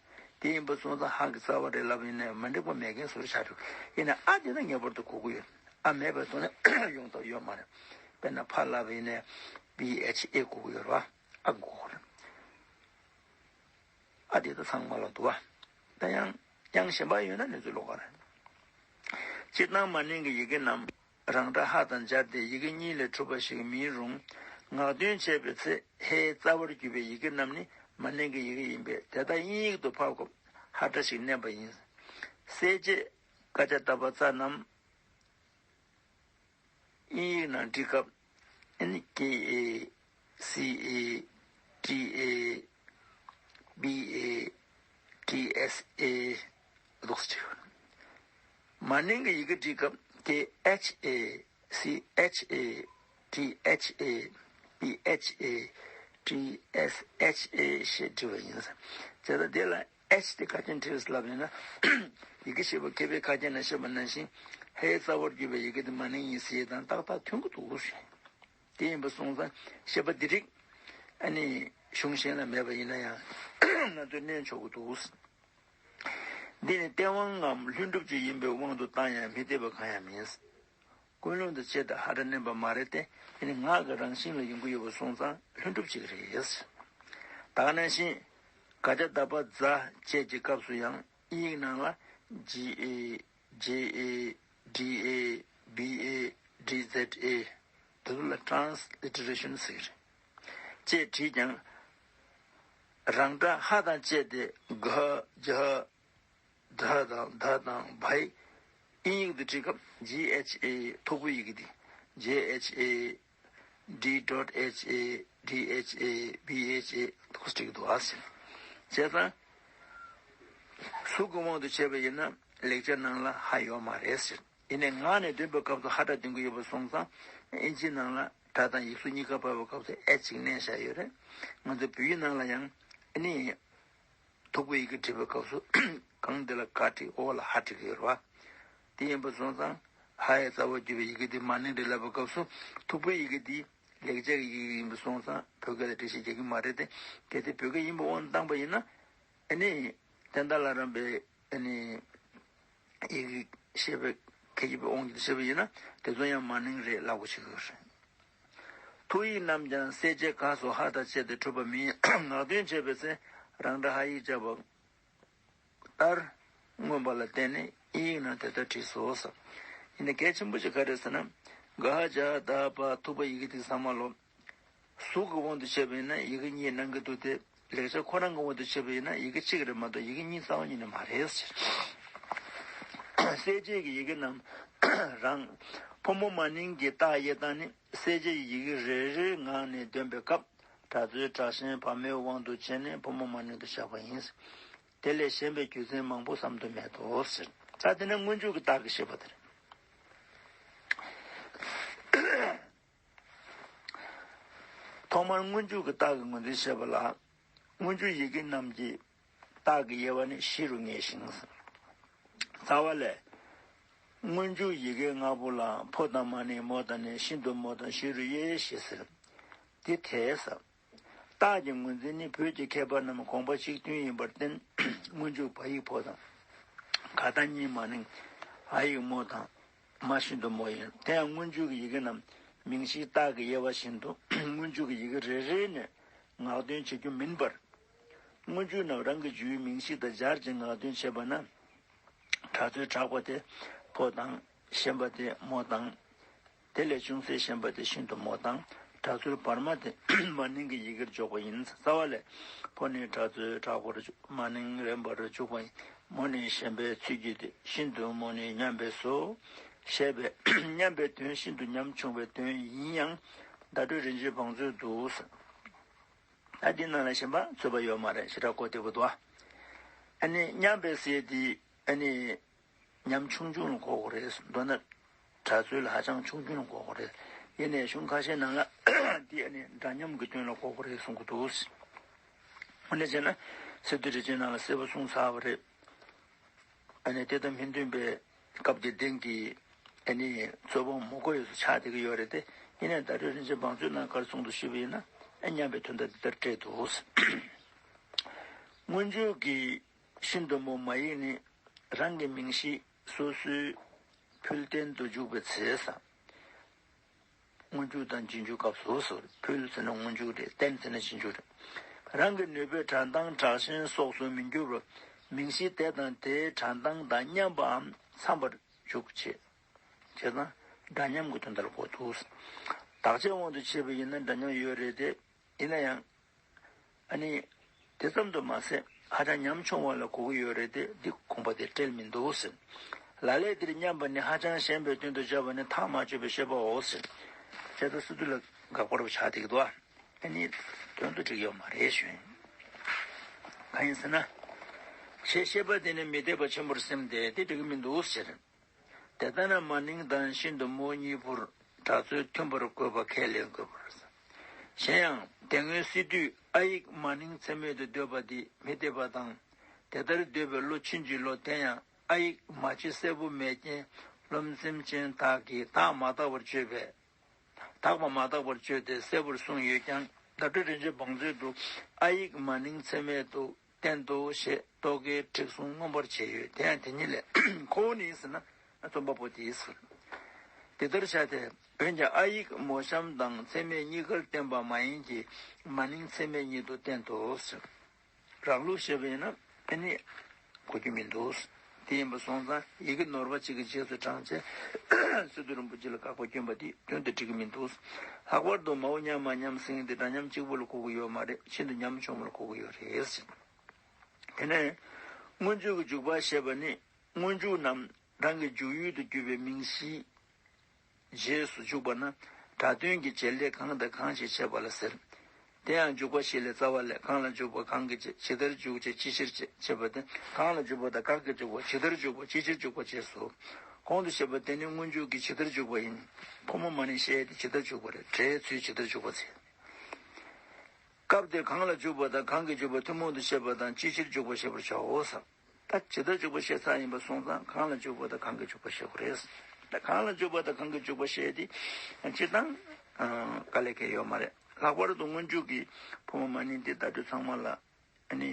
དེ་ཡིན་པ་སོང་ཙང་ཧ་གི་རྩ་བ་རེད་ལབ་ཡིན་ནའི་མ་འགྲིག་པ་མེད་མཁན་བཟོ་འདྲ་ཆགས་འགྲོ། ཡིན་ནའི་ཨ་དེ་ན་ངེས་པར་དུ་གོ་གི་ཡོད། ཨ་མེད་པའི་ཐོག་ནས་ཡོང་ཐབས་ཡོད་མ་རེད། དཔེར་ན་ཕ་ལབ་ཡིན་ནའི་པི་ཨེཆ་ཨེ་གོ་གི་ཡོད་རེད་བ། ཨ་གོ་གི་རེད། ཨ་དེ་ད་ཚང་མ་ལ་འདུག་བ། ད་ཡང་ཡང་གཞན་པ་ཡོད་ན་ནི་ཚུར་ལོག་ག་རེད། སྤྱིར་བཏང་མ་ནིང་གི་ཡི་གེ་རྣམས་རང་སྒྲ་ཧ་དང་སྦྱར་ཏེ་ཡི་གེ་གཉིས་ལས་གྲུབ་པ་ཞིག་མིན་རུང་། ངག་འདོན་བྱེད་པའི་ཚེ་ཧའི་རྩ་བར་གྱུར་པའི་ཡི་གེ་རྣམས་ནི་མ་ནིང་གི་ཡི་གེ་ཡིན་པས་དེ་དག་དབྱིན་ཡིག་ཏུ་ཕབ་སྐབས་ཧ་སྒྲ་ཞིག་བསྣན་པ་ཡིན། གསལ་བྱེད་ཀ་ཅ་ཏ་པ་ཚ་རྣམས། དབྱིན་ཡིག་ནང་བྲིས་སྐབས་ཨ་ནི་ཀེ་ཨེ་སི་ཨེ་ཊི་ཨེ་བི་ཨེ་ཊི་ཨེས་ཨེ་ལོགས་བྲིས། མ་ནིང་གི་ཡི་གེ་བྲིས་སྐབས་ཀེ་ཨེཆ་ཨེ་སི་ཨེཆ་ཨེ་ཊི་ཨེཆ་ཨེ་བི་ཨེཆ་ཨེ་ཊི་ཨེས་ཨེཆ་ཨེ་ཞེས་བྲིས་པ་ཡིན། བྱས་ཙང་དེ་ལ། ཨེཆ་དེ་ཁ་རྒྱན་བྲིས་ལབ་ཡིན་ན། ཡི་གེ་ཤེས་པ་མཁས་པའི་ཁ་རྒྱན་ནང་བཤད་པ་ནང་བཞིན་ཧའི་རྩ་བར་གྱུར་པའི་ཡི་གེ་དེ་མ་ནིང་ཡིན་ཟེར་དང་ཏག་ཏག་མཐུན་གྱི་འདུག་ཟེར། དེ་ཡིན་པ་སོང་ཙང་བཤད་པ་འདི་རིགས་ཨ་ནི་གཞུང་གཞན་ལ་མེད་པ་ཡིན་ན་ཡང་ང་ཚོས་གནོན་ཆོག་གི་འདུག་ཟེར། འདི་ནི་སྟེས་དབང་ངམ་ལྷུན་གྲུབ་ཅིག་ཡིན་པའི་དབང་དུ་བཏང་ཡང་མི་འཐད་པ་གང་ཡང་མིན། ཀུན་སློང་དང་བཅས་ཏེ་ཧ་སྒྲ་བསྣན་པ་མ་རེད་དེ། དེ་ནི་ངག་གི་རང་བཞིན་ལ་ཡོང་གི་ཡོད་པ་སོང་ཙང་ལྷུན་གྲུབ་ཅིག་རེད། ད་ག་ནང་བཞིན་ཀ་ཅ་ཏ་པ་ཛ་བཅས་ཀྱི་སྐབས་སུ་ཡང་དབྱིན་ཡིག་ནང་ལ་ཇི་ཨེ་ཇེ་ཨེ་ཌི་ཨེ་བི་ཨེ་ཌི་ཛེཌ་ཨེ་དེ་ཚོ་ལ་ཊྲན་སི་ལི་ཊི་རེ་ཤན་ཟེར་གྱི་རེད། ཅེས་བྲིས་ཀྱང་། རང་སྒྲ་ཧ་དང་བཅས་ཏེ་ག་ཇ་ད་དང་ད་དང་བའི་དབྱིན་ཡིག་ཏུ་བྲིས་སྐབས་ཇི་ཨེཆ་ཨེ་ཐོག་གུའི་ཡི་གེ་འདི་ཇེ་ཨེཆ་ཨེ་ཌི་ཌོཊ་ཨེཆ་ཨེ་ཌི་ཨེཆ་ཨེ་བི་ཨེཆ་ཨེ་ཐོག་བྲིས་འདུག་ཨ་ཟེར། བྱས་ཙང་གཟུགས་ཀྱི་དབང་དུ་བྱས་པ་ཡིན་ན་ལེགས་སྦྱར་ནང་ལ་ཧ་ཡོད་མ་རེད་ཟེར། ཡིན་ནའི་ངག་ནས་འདོན་པའི་སྐབས་སུ་ཧ་སྒྲ་འདོན་གྱི་ཡོད་པ་སོང་ཙང་ཨིན་ཇིའི་ནང་ལ་སྒྲ་དང་ཡིག་གཟུགས་གཉིས་ཀ་ཕབ་པའི་སྐབས་སུ་ཨེཆ་ཅིག་བསྣན་བཞག་ཡོད་རེད། ང་ཚོ་བོད་ཡིག་ནང་ལ་ཡང་ཨ་ནི། མཐུག་པོའི་ཡི་གེ་བྲིས་པའི་སྐབས་སུ་གང་དེ་ལ་ག་བྲིས། འོག་ལ་ཧ་བྲིས་ཀྱི་ཡོད་རེད་བ། དེ་ཡིན་པ་སོང་ཙང་ཧ་ཡི་རྩ་བ་བརྒྱུད་པའི་ཡི་གེ་དེ་མ་ནིང་རེད་ལབ་པའི་སྐབས་སུ་མཐུག་པོའི་ཡི་གེ་དེ་ལེགས་སྦྱར་གྱི་ཡི་གེ་ཡིན་པ་སོང་ཙང་བོད་སྐད་ལ་འགྲེལ་བཤད་རྒྱག་གི་མ་རེད་དེ། གལ་ཏེ་བོད་སྐད་ཡིན་པ་དབང་བཏང་པ་ཡིན་ན། ཨ་ནི་བསྟན་དར་ལྷ་རམས་པའི་ཨ་ནི་ཡི་གེ་ཤེས་པའི་མཁས་པའི་དབང་གིས་ཤེས་པ་ཡིན་ན་དེ་ཚོ་ཡང་མ་ནིང་རེད་ལབ་དགོས་ཀྱི་ཡོད་རེད། ཐུགས་ཡིག་རྣམས་ཀྱང་གསལ་བྱེད་ག་སོགས་ཧ་དང་བཅས་ཏེ་གྲུབ་པ་མིན། ངག་འདོན་བྱེད་པའི་ཚེ་རང་སྒྲ་ཧ་ཡིག་སྦྱར་བ་ལྟར་མངོན་པ་ལ་བརྟེན་ནས་དབྱིན་ཡིག་ནང་དེ་ལྟར་བྲིས་སོ་ཟེར། ཡིན་ན་གལ་ཆེན་པོ་ཞིག་ག་རེ་ཟེར་ན། ག་ཧ་ཇ་ད་པ་མཐུག་པོ་ཡི་གེ་དེ་ཚང་མ་ལོ། གཟུགས་ཀྱི་དབང་དུ་བྱས་པ་ཡིན་ན་ཡི་གེ་གཉིས་སྣང་གི་འདུག་སྟེ། ལེགས་སྦྱར་ཁོ་རང་གི་དབང་དུ་བྱས་པ་ཡིན་ན་ཡི་གེ་གཅིག་རེད་མ་གཏོགས་ཡི་གེ་གཉིས་རྩ་བ་ཉིད་ནས་མ་རེད་ཟེར། གསལ་བྱེད་ཀྱི་ཡི་གེ་རྣམས་རང་། ཕོ་མོ་མ་ནིང་གི་རྟགས་དབྱེ་སྟངས་ནི་གསལ་བྱེད་ཡི་གེ་རེ་རེའི་ངག་ནས་འདོན་པའི་སྐབས་གྲྭ་བཙུན་དྲག་ཞན་བར་མའི་དབང་དུ་བྱས་ནས་ཕོ་མོ་མ་ནིང་དུ་བཞག་པ་ཡིན། དེ་ལས་གཞན་པའི་རྒྱུ་མཚན་མང་པོ་བསམ་དུ་མེད་དོ་ཟེར། ད་དེ་ནས་སྔོན་འཇུག་གི་རྟགས་ཀྱི་བཤད་པ་དེ་རེད། ཐོག་མར་སྔོན་འཇུག་གི་རྟགས་ཀྱི་ངོས་འཛིན་བཤད་པ་ལ། སྔོན་འཇུག་ཡི་གེ་རྣམས་ཀྱི་རྟགས་ཀྱི་དབྱེ་བ་ནི་བཞི་རུ་ངེས་ཤིང་། རྩ་བ་ལས། སྔོན་འཇུག་ཡི་གེ་ལྔ་པོ་ལ་ཕོ་དང་མ་ནིང་མོ་དང་ནི་ཤིན་ཏུ་མོ་དང་བཞི་རུ་དབྱེ་ཞེས་ཟེར། འདི་འཐད་ས། རྟགས་ཀྱི་ངོས་འཛིན་ནི་བོད་ཀྱི་མཁས་པ་རྣམས་དགོངས་པ་གཅིག་མཐུན་ཡིན་པར་བརྟེན། སྔོན་འཇུག་བ་ཡིག་ཕོ་དང་། ག་དང་གཉིས་མ་ནིང་། འ་ཡིག་མོ་དང་། མ་ཤིན་ཏུ་མོ་ཡིན། དེ་ཡང་སྔོན་འཇུག་གི་ཡི་གེ་རྣམས་མིང་གཞིའི་རྟགས་ཀྱི་དབྱེ་བ་བཞིན་དུ་སྔོན་འཇུག་གི་ཡི་གེ་རེ་རེ་ནས་ངག་འདོན་བྱེད་རྒྱུ་མིན་པར། སྔོན་འཇུག་རྣམས་རང་གི་འཇུག་ཡུལ་མིང་གཞི་དང་སྦྱར་ཅིང་ངག་འདོན་བྱེད་པ་ན། གྲྭ་བཙུན་དྲག་པ་དེ་ཕོ་དང་། གཞན་པ་དེ་མོ་དང་། དེ་ལས་ཅུང་ཟད་གཞན་པ་དེ་ཤིན་ཏུ་མོ་དང་གྲྭ་བཙུན་བར་མ་དེ་མ་ནིང་གི་ཡི་གེར་འཇོག་པ་ཡིན། རྩ་བ་ལས་ཕོ་ནི་གྲྭ་བཙུན་དྲག་པར་འཇུག་མ་ནིང་རན་པར་འཇུག་པ་ཡིན། མོ་ནི་གཞན་པའི་ཚུལ་གྱིས་ཏེ་ཤིན་ཏུ་མོ་ནི་ཉམས་པས་སོ། ཞེས་པའི་ཉམས་པའི་དོན་ཤིན་ཏུ་ཉམ་ཆུང་བའི་དོན་ཡིན་ཡང་བརྡ་སྤྲོད་རིན་ཆེན་བང་མཛོད་དུ། ད་འདི་ནང་ལ་གཞན་པ་རྩོད་པ་ཡོད་མ་རེད། ཞེ་དྲག་གོ་བདེ་པོ་འདུག་ཨ་ནི་ཉམས་པའི་ཟེར་དེ་ཨ་ནི། ཉམ་ཆུང་ཆུང་ལ་གོ་དགོས་རེད། མདོར་ན་གྲྭ་བཙུན་ལ་ཧ་ཅང་ཆུང་ཆུང་ལ་གོ་དགོས་རེད། ཡིན་ནའི་གཞུང་ཁ་ཤས་ནང་ལ་འདི་ཨ་ནི་འདྲ་མཉམ་གྱི་དོན་ལ་གོ་དགོས་རེད་གསུང་གི་འདུག་འོ་ན་བྱས་ན་སི་ཏུ་རི་ཅན་ནང་ལ་གསལ་པོ་གསུངས་ཚར་བ་རེད། ཨ་ནི་དེ་དང་མི་མཐུན་པའི་སྐབས་ཀྱི་སྟེང་གི་ཨ་ནི་རྩོད་པ་མང་པོ་ཡོད་ས་ཆགས་བསྡད་ཀྱི་ཡོད་རེད་དེ། ཡིན་ནའི་བརྡ་སྤྲོད་རིན་ཆེན་བང་མཛོད་ནང་ག་རེ་གསུངས་འདུག་ཞུས་པ་ཡིན་ན། ཨ་ཉམས་པའི་དོན་དག་འདི་ལྟར་སྤྲད་འདུག་སྔོན་འཇུག་གི་ཤིན་ཏུ་མོ་མ་ཡིག་ནི་རང་གི་མིང་གཞི་སོ་སོའི་ཕུལ་རྟེན་དུ་འཇུག་པའི་ཚེ་ས། སྔོན་འཇུག་དང་རྗེས་འཇུག་སྐབས་སུ་ཟེར། ཕུལ་ཟེར་ན་སྔོན་འཇུག་རེད། རྟེན་ཟེར་ན་རྗེས་འཇུག་རེད། རང་གི་ནུས་པའི་སྒྲ་གདངས་དྲག་ཞན་སོགས་སུ་མི་འགྱུར་བར་མིང་གཞི་དེ་དང་དེའི་སྒྲ་གདངས་དང་མཉམ་པའམ་འཚམ་པར་འཇུག་བྱེད། བྱས་ཙང་འདྲ་མཉམ་གྱི་དོན་དག་ལ་གོ་འདུག་དག་ཆའི་དབང་དུ་བྱས་པ་ཡིན་ན་འདྲ་མཉམ་ཡོད་རེད་དེ། ཡིན་ན་ཡང་། ཨ་ནི། དེ་ཙམ་དུ་མ་ཟད་ཧ་ཅང་ཉམ་ཆུང་བ་ལ་གོ་གི་ཡོད་རེད་དེ། འདི་དགོངས་པ་དེ་འགྲེལ་མི་འདུག་ཟེར། ལ་ལས་འདིར་མཉམ་པ་ནི་ཧ་ཅང་ཞན་པའི་དོན་དུ་སྦྱར་བ་ནི་ཐག་མ་ཆོད་པའི་བཤད་པའོ་ཟེར། བྱས་ཙང་སི་ཏུ་ལ་དགག་པ་རུ་ཆགས་བསྡད་ཀྱི་འདུག་ཨ་ནི་དོན་དུ་འགྲིག་ཡོད་མ་རེད་ཞུ། གང་ཡིན་ཟེར་ན། ཞེས་བཤད་པ་དེ་ནི་མི་འཐད་པ་ཆེན་པོར་སེམས་ཏེ་དེ་འགྲིག་གི་མི་འདུག་ཟེར། དེ་ལྟ་ན་མ་ནིང་དང་ཤིན་ཏུ་མོ་གཉིས་པོར་སྒྲ་རྩོལ་མཐུན་པར་དགོས་པ་ཁས་ལེན་དགོས་པར། གཞན་ཡང་དེ་སྔོན་སི་ཏུས་ཨ་ཡིག་མ་ནིང་ཚེག་མེད་དུ་འདོད་པ་འདི་མི་འཐད་པ་དང་། དེ་ལྟར་འདོད་པའི་བློ་ཕྱིན་ཅི་ལོག་དེ་ཡང་ཨ་ཡིག་མ་ཕྱི་གསལ་པོ་མེད་རྐྱེན་རློམ་སེམས་ཅན་དག་གིས་དག་མ་དག་པར་བརྗོད་པས། དག་པ་མ་དག་པར་བརྗོད་དེ་གསལ་པོར་གསུངས་ཡོད་ཀྱང་བརྡ་སྤྲོད་རིན་ཆེན་བང་མཛོད་དུ་ཨ་ཡིག་མ་ནིང་ཚེག་མེད་དུ་བསྟན་ཏོ་ཞེས་རྟོག་གེའི་ཁྲིད་གསུམ་མངོན་པར་བྱས་ཡོད། དེ་ཡང་དེ་ཉིད་ལས་ཁོ་བོ་ནི་ཟེར་ན་རྩོམ་པ་པོ་དེས་ཟེར། དེ་ལྟར་བྱ་སྟེ་འོན་ཀྱང་ཨ་ཡིག་མོ་གཤམ་དང་ཚེག་མེད་གཉིས་ཀར་བསྟན་པ་མ་ཡིན་གྱི་མ་ནིང་ཚེག་མེད་ཉིད་དུ་བསྟན་ཏོ་ཟེར། རང་ལུགས་བཤད་པ་ཡིན་ན་ཨ་ནི་གོ་རྒྱུ་མི་འདུག་དེ་ཡིན་པ་སོང་ཙང་ཡི་གེ་ནོར་བ་གཅིག་གི་རྗེས་སུ་འབྲངས་བྱས་སི་ཏུ་རིན་པོ་ཆེ་ལ་དགག་པ་བསྐྱོན་པ་དེ་དོན་དུ་འགྲིག་གི་མི་འདུག་ལྷག་པར་དུ་མའོ་མཉམ་མ་མཉམ་ཟེར་མཁན་དེ་འདྲ་མཉམ་གཅིག་པུ་ལ་གོ་གི་ཡོད་མ་རེད། ཤིན་ཏུ་ཉམ་ཆུང་བ་ལ་གོ་གི་ཡོད་རེད། དེ་ནས་སྔོན་འཇུག་གི་འཇུག་པ་ཞེས་པ་ནི་སྔོན་འཇུག་རྣམས་རང་གི་འཇུག་ཡུལ་དུ་གྱུར་པའི་མིང་གཞིའི་རྗེས་སུ་འཇུག་པ་ན་སྒྲ་དོན་གྱི་བྱེད་ལས་གང་དང་གང་ཞིག་བྱེད་པ་ལ་ཟེར། དེ་ཡང་འཇུག་པ་བཞི་ལས་རྩ་བ་ལས་གང་ལ་འཇུག་པ་གང་གིས་བྱེད། ཇི་ལྟར་འཇུག་བྱེད། ཅི་ཕྱིར་བྱེད། བྱེད་པ་སྟེ་གང་ལ་འཇུག་པ་དང་གང་གིས་འཇུག་པ། ཇི་ལྟར་འཇུག་པ། ཅི་ཕྱིར་འཇུག་པ་བཅས་སོ། གོང་དུ་བཤད་པ་དེ་ནི་སྔོན་འཇུག་གི་ཇི་ལྟར་འཇུག་པ་ཡིན། ཕོ་མོ་མ་ནིང་བཤད་དེ་ཇི་ལྟར་འཇུག་པ་རེད། སྒྲའི་ཚུལ་ཇི་ལྟར་འཇུག་པ་བྱེད། སྐབས་དེར་གང་ལ་འཇུག་པ་དང་གང་གིས་འཇུག་པ་ཐུན་མོང་དུ་བཤད་པ་དང་ཅིའི་ཕྱིར་འཇུག་པ་བཤད་པར་བྱའོ་ཟེར། ད་ཇི་ལྟར་འཇུག་པ་བཤད་ཚར་ཡིན་པ་སོང་ཙང་གང་ལ་འཇུག་པ་དང་གང་གིས་འཇུག་པ་བཤད་དགོས་རེད། ད་གང་ལ་འཇུག་པ་དང་གང་གིས་འཇུག་པ་བཤད་དེ་སྤྱིར་བཏང་དཀའ་ལས་ཁེལ་ཡོད་མ་རེད། ལྷག་པར་དུ་སྔོན་འཇུག་གི་ཕོ་མོ་མ་ནིང་འདི་བརྡ་སྤྲོད་ཚང་མ་ལ་ཨ་ནི་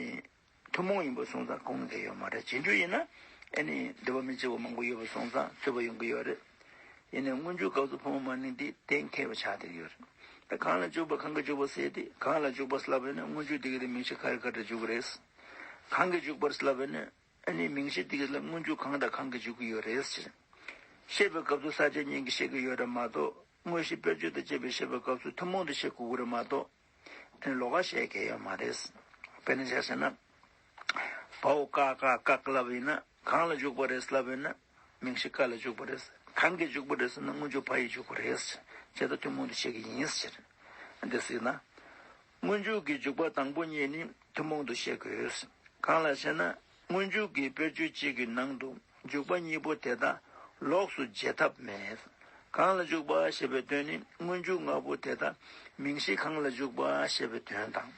ཐུན་མོང་ཡིན་པ་སོང་ཙང་དགོངས་ཀྱི་ཡོད་མ་རེད། རྗེས་འཇུག་ཡིན་ན་ཨ་ནི་འདོད་པ་མི་བྱེད་པ་མང་པོ་ཡོད་པ་སོང་ཙང་རྩོད་པ་ཡོང་གི་ཡོད་རེད། ཡིན་ནའི་སྔོན་འཇུག་སྐབས་སུ་ཕོ་མོ་མ་ནིང་འདི་གཏན་འཁེལ་བ་ཆགས་བསྡད་ཀྱི་ཡོད་རེད། ད་གང་ལ་འཇུག་པ་གང་གིས་འཇུག་པ་ཟེར་དེ་གང་ལ་འཇུག་པ་ལབ་པ་ཡིན་ན་སྔོན་འཇུག་དེ་ག་དེ་མིང་གཞི་ག་རེ་ག་རེ་འཇུག་གི་རེད། གང་གིས་འཇུག་པར་ལབ་པ་ཡིན་ན། ཨ་ནི་མིང་གཞི་དེ་ག་ལ་སྔོན་འཇུག་གང་དང་གང་གིས་འཇུག་གི་ཡོད་རེད་ཟེར། བཤད་པའི་སྐབས་སུ་ས་བཅད་གཉིས་ཀྱིས་བཤད་ཀྱི་ཡོད་རེད་མ་གཏོགས་དངོས་གཞི་དཔེར་བརྗོད་དང་བཅས་པའི་བཤད་པའི་སྐབས་སུ་ཐུན་མོང་དུ་བཤད་དགོས་ཀྱི་རེད་མ་གཏོགས། ཨ་ནི་ལོགས་ཀ་བཤད་མཁན་ཡོད་མ་རེད། དཔེར་ན་ཆ་བཞག་ན། བའོ་ཀ་ཀ་ཀ་ལབ་ཡིན་ན་གང་ལ་འཇུག་པ་རེད་ལབ་ཡིན་ན། མིང་གཞི་ཀ་ལ་འཇུག་པ་རེད། གང་གིས་འཇུག་པ་རེད་ཟེར་ན་སྔོན་འཇུག་ཕ་ཡིས་འཇུག་པ་རེད། བྱས་ཙང་ཐུན་མོང་དུ་བཤད་ཀྱི་ཡིན་ཟེར། འདི་ཟེར་ན། སྔོན་འཇུག་གི་འཇུག་པ་དང་པོ་གཉིས་ནི་ཐུན་མོང་དུ་བཤད་དགོས། གང་ལགས་ཤེ་ན། སྔོན་འཇུག་གི་དཔེར་བརྗོད་གཅིག་གི་ནང་དུ་འཇུག་པ་གཉིས་པོ་དེ་དག་ལོགས་སུ་འབྱེད་ཐབས་མེད། གང་ལ་འཇུག་པ་ཞེས་པའི་དོན་ནི་སྔོན་འཇུག་ལྔ་པོ་དེ་དག་མིང་གཞི་གང་ལ་འཇུག་པ་ཞེས་པའི་དོན་དང་།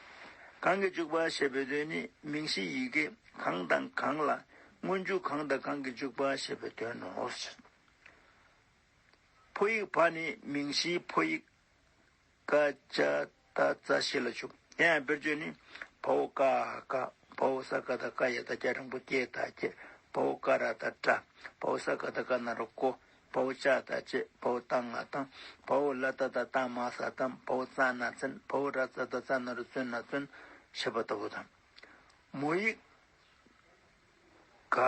གང་གིས་འཇུག་པ་ཞེས་པའི་དོན་ནི་མིང་གཞི་ཡི་གེ་གང་དང་གང་ལ་སྔོན་འཇུག་གང་དང་གང་གིས་འཇུག་པ་ཞེས་པའི་དོན་ནོ། ཕོ་ཡིག་བ་ནི་མིང་གཞིའི་ཕོ་ཡིག་ཀ་ཅ་ཏ་ཙ་བཞི་ལ་འཇུག་དེ་ཡང་དཔེར་བརྗོད་ནི། བའོ་ཀ་ཀ། བའོ་ས་ཀ་ད་ཀ་ཡ་ད་སྐྱ་འགྲེང་བུ་ཀྱེ་ད་ཀྱེ། བའོ་ཀ་ར་ད་ཀྲ། བའོ་ས་ཀ་ད་ཀ་ན་རོ་ཀོ། བའོ་ཅ་ད་ཅེ། བའོ་ཏ་ང་དང་། བའོ་ལ་ད་ད་ཏ་མ་ས་དམ། བའོ་ཙ་ན་ཙན། བའོ་ར་ཙ་ད་ཙ་ན་རོ་ཙོན་ན་ཙོན། ཞེས་པ་ལྟ་བུ་དང་། མོ་ཡིག་ག་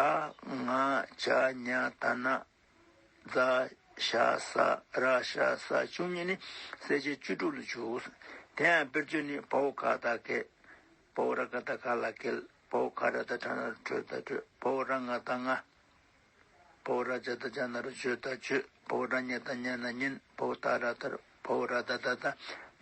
ང་ཇ་ཉ་ད་ན་ཛ་ཞ་ས་ར་ཤ་ས་བཅུ་གཉིས་ནི་གསལ་བྱེད་བཅུ་དྲུག་ལ་འཇུག་དེ་ཡང་དཔེར་བརྗོད་ནི། བའོ་ག་ད་གད། བའོ་ར་ག་ད་ག་ལ་གད། བའོ་ཁ་ར་ད་ཁྲ་ན་རོ་ཁྲོ་ད་ཁྲོད། བའོ་ར་ང་ད་ང་། བའོ་ར་ཇ་ད་ཇ་ན་རོ་ཇོ་ད་ཇོད། བའོ་ར་ཉ་ད་ཉ་ན་ཉན། བའོ་ཏ་ར་ཏར། བའོ་ར་ད་ད་ཏ།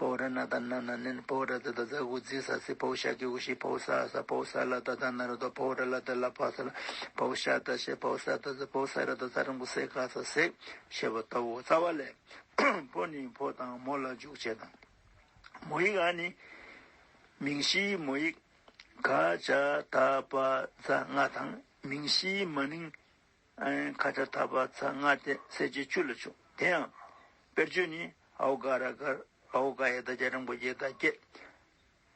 བའོ་ར་ན་ད་ན་ན་ནན། བའོ་ར་ད་ད་ད་ཟ་གུ་ཛི་ས་སི། བའོ་ཤ་གི་གུ་ཤི། བའོ་ས་ས། བའོ་ས་ལ་ད་ད་ན་རོ་ད། བའོ་ར་ལ་ད་ལ་ཕ་ས་ལ། བའོ་ཤ་ད་ཤེ། བའོ་ས་ད་ཟ། བའོ་ས་ར་ད་ས་རང་གུ་སེ་ག་ས་སེ། ཞེས་པ་ལྟ་བུ། རྩ་བ་ལས། ཕོ་ནི་ཕོ་དང་མོ་ལ་འཇུག་བྱེད་དང་། མོ་ཡིག་ཨ་ནི། མིང་གཞིའི་མོ་ཡིག་ག་ཇ་ད་པ་ཛ་ང་དང་། མིང་གཞིའི་མ་ནིང་། ཨན། ཁ་ཆ་ཐ་པ་ཚ་ང་སྟེ་གསལ་བྱེད་བཅུ་ལ་འཇུག་དེ་ཡང་། དཔེར་བརྗོད་ནི། ཨའོ་ག་ར་གར། ཨའོ་ག་ཡ་ད་རྒྱ་རིང་པོ་རྒྱ་ད་སྐད།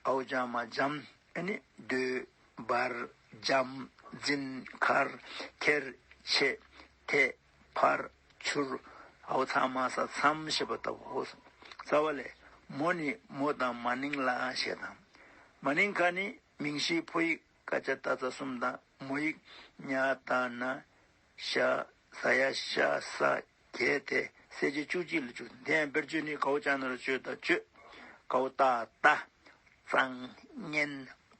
ཨའོ་ཇ་མ་འཇམ། ཨ་ནི་སྡོད། འབར། འཇམ། འཛིན། འཁར། ཁྱེར། ཆེ། ཐེ། འཕར། འཕྱུར། ཨའོ་ཚ་མ་ས་མཚམས་ཞེས་པ་ལྟ་བུའོ། རྩ་བ་ལས། མོ་ནི་མོ་དང་མ་ནིང་ལ་ཞེས་དང་། མ་ནིང་ག་ནི་མིང་གཞིའི་ཕོ་ཡིག་ཀ་ཅ་ཏ་ཙ་གསུམ་དང་མོ་ཡིག་ཉ་ཏ་ན་ཤ་ས་ཡ་ཤ་ས་གྱེ་སྟེ་གསལ་བྱེད་བཅུ་གཅིག་ལ་འཇུག་དེ་ཡང་དཔེར་བརྗོད་ནི། གའོ་ཅ་ན་རོ་ཅོ་ད་ཅོད། གའོ་ཏ་ཏ། གཙང་། གཉན།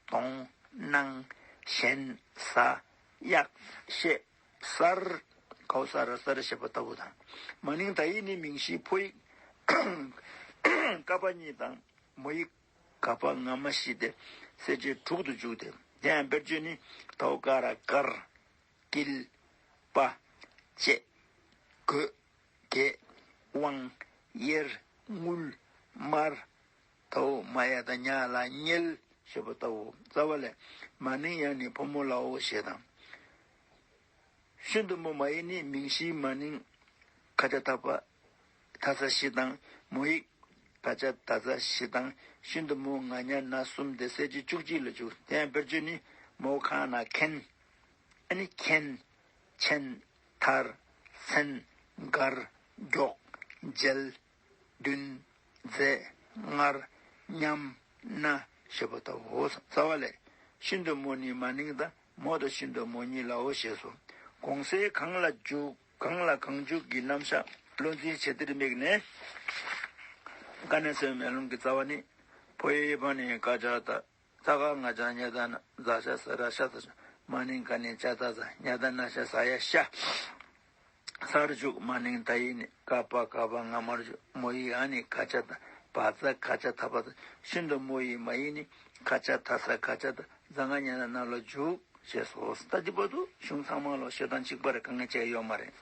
གདོང་། སྣང་། ཞན། ཟ། གཡག་ཤེ། གསར། གའོ་ས་ར་གསར་ཞེས་པ་ལྟ་བུ་དང་། མ་ནིང་ད་ཡིག་ནི་མིང་གཞིའི་ཕོ་ཡིག་ཀ་པ་གཉིས་དང་མོ་ཡིག་ག་པ་ང་མ་བཞི་སྟེ་གསལ་བྱེད་དྲུག་ཏུ་འཇུག་སྟེ། དེ་ཡང་དཔེར་བརྗོད་ནི། དའོ་ཀ་ར་གར། ཀིལ། པ། ཅེ། གོས། གད། དབང་། གཡེར། དངུལ། དམར། དའོ་མ་ཡ་ད་ཉ་ལ་གཉེལ་ཞེས་པ་ལྟ་བུ། རྩ་བ་ལས། མ་ནིང་ཡང་ནི་ཕོ་མོ་ལའོ་ཞེས་དང་། ཤིན་ཏུ་མོ་མ་ཡིག་ནི་མིང་གཞིའི་མ་ནིང་ཁ་ཆ་ཐ་པ་ཐ་ས་བཞི་དང་མོ་ཡིག་ག་ཅ་ད་ཚ་བཞི་དང་ཤིན་ཏུ་མོ་ང་ཉ་ན་གསུམ་སྟེ་གསལ་བྱེད་བཅུ་གཅིག་ལ་འཇུག་དེ་ཡང་དཔེར་བརྗོད་ནི། མོ་ཁ་ན་ཁེན། ཨ་ནི་ཁེན། ཆེན། ཐར། མཚན། མགར། མགྱོགས། མཇལ། འདུན། མཛད། སྔར། མཉམ། ན་ཞེས་པ་ལྟ་བུའོ། རྩ་བ་ལས། ཤིན་ཏུ་མོ་ནི་མ་ནིང་དང་མོ་དང་ཤིན་ཏུ་མོ་གཉིས་ལའོ་ཞེས་སོ། གོང་གསལ་གང་ལ་འཇུག་གང་ལ་གང་འཇུག་གི་རྣམ་གཞག་བློ་འཛིན་བྱེད་འདིར་དམིགས་ནས། དཀའ་གནད་གསལ་བའི་མེ་ལོང་གི་རྩ་བ་ནི། ཕོ་ཡི་བ་ནི་ཀ་ཅ་ཏ། ཙ་ག་ང་ཅ་ཉ་ད་ན་ཛ་ཤ་ས་ར་ཤ་ས་ཤ། མ་ནིང་ག་ནི་ཅ་ད་ཛ། ཉ་ད་ན་ཤ་ས་ཡ་ཤ། སར་འཇུག་མ་ནིང་ད་ཡིག་ནི་ཀ་པ་ག་པ་ང་མར་འཇུག་མོ་ཡིག་ཨ་ནི་ག་ཅ་ད། བ་ཙ་ག་ཅ་ཐ་པ་ཙ། ཤིན་ཏུ་མོ་ཡིག་མ་ཡིག་ནི་ཁ་ཆ་ཐ་ས་ག་ཅ་ད་ཛ་ང་ཉ་ན་ན་ལ་འཇུག་ཞེས་སོ། ད་འདི་བར་དུ་གཞུང་ཚང་མ་ལ་ཤོད་སྟངས་གཅིག་པ་རེད། དཀའ་ངལ་ཅི་ཡང་ཡོད་མ་རེད།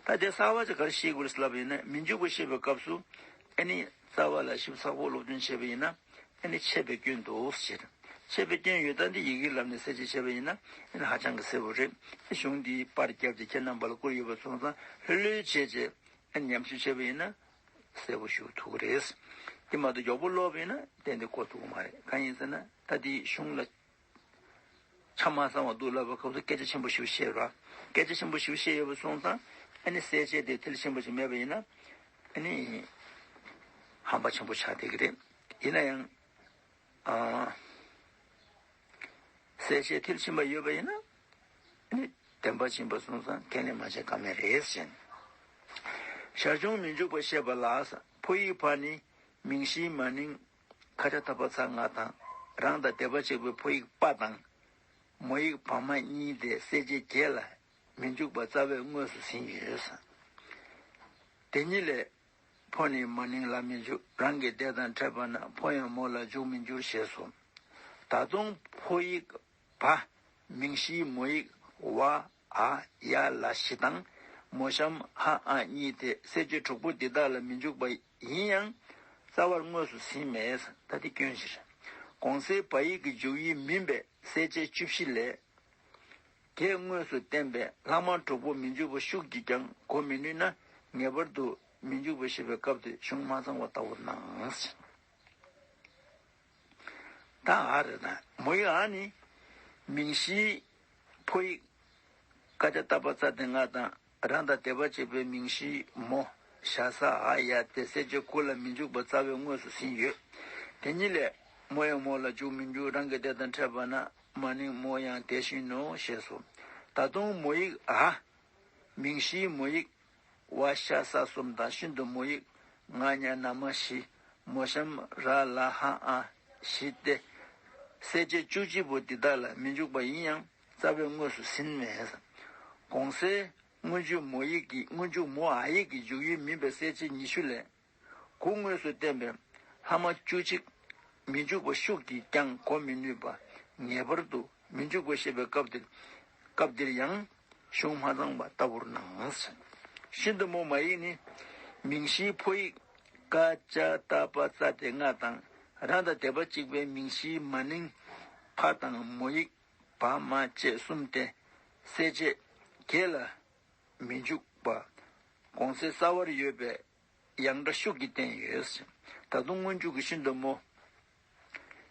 ད་དེ་གསར་བ་ཅིག་ག་རེ་ཤེས་དགོས་རེད་ལབ་ཡིན་ན། མི་འཇུག་པ་ཤེས་པའི་སྐབས་སུ་ཨ་ནི་རྩ་བ་ལ་ཞིབ་ཚགས་པོ་སློབ་སྟོན་བྱས་པ་ཡིན་ན། ཨ་ནི་ཆད་པའི་སྐྱོན་འདུག་ཟེར། ཆད་པའི་སྐྱོན་ཡོད་ཙང་འདི་ཡི་གེའི་ལམ་ནས་གསལ་བཤད་བྱས་པ་ཡིན་ན་ཨ་ནི་ཧ་ཅང་གི་གསལ་པོ་རེད། གཞུང་འདིའི་པར་རྒྱབ་ཀྱི་ཁྱེད་རྣམ་པ་ལ་བསྐུར་ཡོད་པ་སོང་ཙང་ལྷོད་ལྷོད་བྱས་བྱས་ཨ་ནི་ཉམས་ཞིབ་བྱས་པ་ཡིན་ན་གསལ་པོ་ཞིག་ཐུག་གི་རེད། འདི་མ་གཏོགས་མགྱོགས་པོ་ཀློག་པ་ཡིན་ན་ཏན་ཏན་གོ་ཐུབ་ཀྱི་མ་རེད། གང་ཡིན་ཟེར་ན་ད་འདི་གཞུང་ལ་ཆ་མ་ཚང་བ་འདུག་ལབ་པ་སྐབས་སུ་སྐད་ཆ་ཆེན་པོ་ཞིག་བཤད་ར། སྐད་ཆ་ཆེན་པོ་ཞིག་བཤད་ཡོད་པ་སོང་ཙང་ཨ་ནི་གསལ་བཤད་དེ་མཐིལ་ཕྱིན་པ་ཞིག་མེད་པ་ཡིན་ན་ཨ་ནི་ཧམ་པ་ཆེན་པོ་ཆགས་བསྡད་ཀྱི་རེད། ཡིན་ན་ཡང་ཨ་གསལ་བཤད་མཐིལ་ཕྱིན་པ་ཡོད་པ་ཡིན་ན་ཨ་ནི་བདེན་པ་ཕྱིན་པ་སོང་ཙང་ཁས་ལེན་མ་བྱས་ཀ་མེད་རེད་ཟེར། ཞར་བྱུང་མི་འཇུག་པ་བཤད་པ་ལ། ཕོ་ཡིག་ཕ་ནི་མིང་གཞིའི་མ་ནིང་ཁ་ཆ་ཐ་པ་ཚ་ང་དང་རང་དང་སྡེ་པ་གཅིག་པའི་ཕོ་ཡིག་པ་དང་མོ་ཡིག་བ་མ་གཉིས་ཏེ་གསལ་བྱེད་བརྒྱད་ལ་མི་འཇུག་པ་རྩ་བས་དངོས་སུ་ཟིན་ཡོད། དེ་ཉིད་ལས། ཕོ་ནི་མ་ནིང་ལ་མི་འཇུག་རང་གི་སྡེ་དང་ཕྲད་པ་ན་ཕོ་ཡང་མོ་ལ་འཇུག་མི་འགྱུར་ཞེས་སོ། ད་དུང་ཕོ་ཡིག་བ་མིང་གཞིའི་མོ་ཡིག་ཝ་ཨ་ཡ་ལ་བཞི་དང་མོ་གཤམ་ཧ་ཨ་གཉིས་ཏེ་གསལ་བྱེད་དྲུག་པོ་འདི་དག་ལ་མི་འཇུག་པ་ཡིན་ཡང་རྩ་བར་དངོས་སུ་ཟིན་མེད། ད་དེ་སྐྱོན་ཞིག་གོང་གསལ་བ་ཡིག་གི་འཇུག་ཡུལ་མིན་པའི་གསལ་བྱེད་བཅུ་བཞི་ལས། གེགས་དངོས་སུ་བསྟན་པས་ལྷག་མ་དྲུག་པོ་མི་འཇུག་པ་ཤུགས་ཀྱིས་ཀྱང་གོ་མི་ནུས་ན་ངེས་པར་དུ་མི་འཇུག་པ་ཞེས་པའི་སྐབས་དེ་གཞུང་མ་ཚང་བ་ལྟ་བུར་སྣང་། ད་ཨ་རེ་ན་མོ་ཡིག་ཨ་ནི་མིང་གཞིའི་ཕོ་ཡིག་ཀ་ཅ་ཏ་པ་ཙ་དེ་ལྔ་དང་རང་དང་སྡེ་པ་གཅིག་པའི་མིང་གཞིའི་མོ་ཞ་ས་ཨ་ཡ་སྟེ་གསལ་བྱེད་དགུ་ལ་མི་འཇུག་པ་རྩ་བའི་དངོས་སུ་ཟིན་ཡོད། དེ་ཉིད་ལས་མོ་ཡང་མོ་ལ་འཇུག་མི་འཇུག་རང་གི་སྡེ་དང་ཕྲད་པ་ན་མ་ནིང་མོ་ཡང་དེ་བཞིན་ནོ་ཞེས་སོ། ད་དུང་མོ་ཡིག་ཨ། མིང་གཞིའི་མོ་ཡིག་ཝ་ཤ་ས་གསུམ་དང་ཤིན་ཏུ་མོ་ཡིག་ང་ཉ་ན་མ་བཞི། མོ་གཤམ་ར་ལ་ཧ་ཨ་བཞི་སྟེ། གསལ་བྱེད་བཅུ་གཅིག་པོ་འདི་དག་ལ་མི་འཇུག་པ་ཡིན་ཡང་རྩ་བའི་དངོས་སུ་ཟིན་མེད། གོང་གསལ་སྔོན་འཇུག་མོ་ཡིག་གི་སྔོན་འཇུག་མོ་ཨ་ཡིག་གི་འཇུག་ཡུལ་མིན་པའི་གསལ་བྱེད་ཉི་ཤུ་ལས། དགུ་དངོས་སུ་བསྟན་པའི་ལྷག་མ་བཅུ་གཅིག་མི་འཇུག་པ་ཤུགས་ཀྱིས་ཀྱང་གོ་མི་ནུས་པ་ངེས་པར་དུ་མི་འཇུག་པ་ཞེས་པའི་སྐབས་དེར་སྐབས་དེར་ཡང་གཞུང་མ་ཚང་བ་ལྟ་བུར་སྣང་། ཤིན་ཏུ་མོ་མ་ཡིག་ནི་མིང་གཞིའི་ཕོ་ཡིག་ཀ་ཅ་ཏ་པ་ཙ་དེ་ལྔ་དང་རང་དང་སྡེ་པ་གཅིག་པའི་མིང་གཞིའི་མ་ནིང་ཕ་དང་མོ་ཡིག་བ་མ་བཅས་གསུམ་སྟེ་གསལ་བྱེད་བརྒྱད་ལ། མི་འཇུག་པ། གོང་གསལ་གསལ་བར་ཡོད་པའི་ཡང་སྒྲ་ཤུགས་ཀྱིས་བསྟན་ཡོད། ད་དུང་སྔོན་འཇུག་གི་ཤིན་ཏུ་མོ།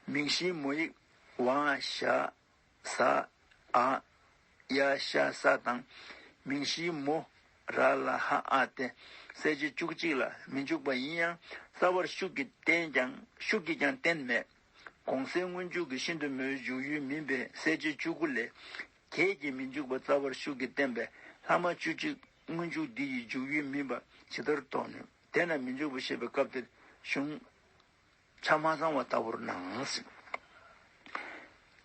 མིང་གཞིའི་མོ་ཡིག་ཝ་ཞ་ས་ཨ་ཡ་ཤ་ས་དང་། མིང་གཞིའི་མོ་ར་ལ་ཧ་ཨ་སྟེ་གསལ་བྱེད་བཅུ་གཅིག་ལ་མི་འཇུག་པ་ཡིན་ཡང་རྩ་བར་ཤུགས་ཀྱིས་བསྟན་ཀྱང་ཤུགས་ཀྱིས་ཀྱང་བསྟན་མེད། གོང་གསལ་སྔོན་འཇུག་གི་ཤིན་ཏུ་མོའི་འཇུག་ཡུལ་མིན་པའི་གསལ་བྱེད་བཅུ་དགུ་ལས། གེགས་ཀྱིས་མི་འཇུག་པ་རྩ་བར་ཤུགས་ཀྱིས་བསྟན་པས་ལྷག་མ་བཅུ་གཅིག་སྔོན་འཇུག་འདི་ཡི་འཇུག་ཡུལ་མིན་པ་ཇི་ལྟར་རྟོགས་ནུས། དེས་ན་མི་འཇུག་པ་ཞེས་པའི་སྐབས་དེར་གཞུང་ཆ་མ་ཚང་བ་ལྟ་བུར་སྣང་།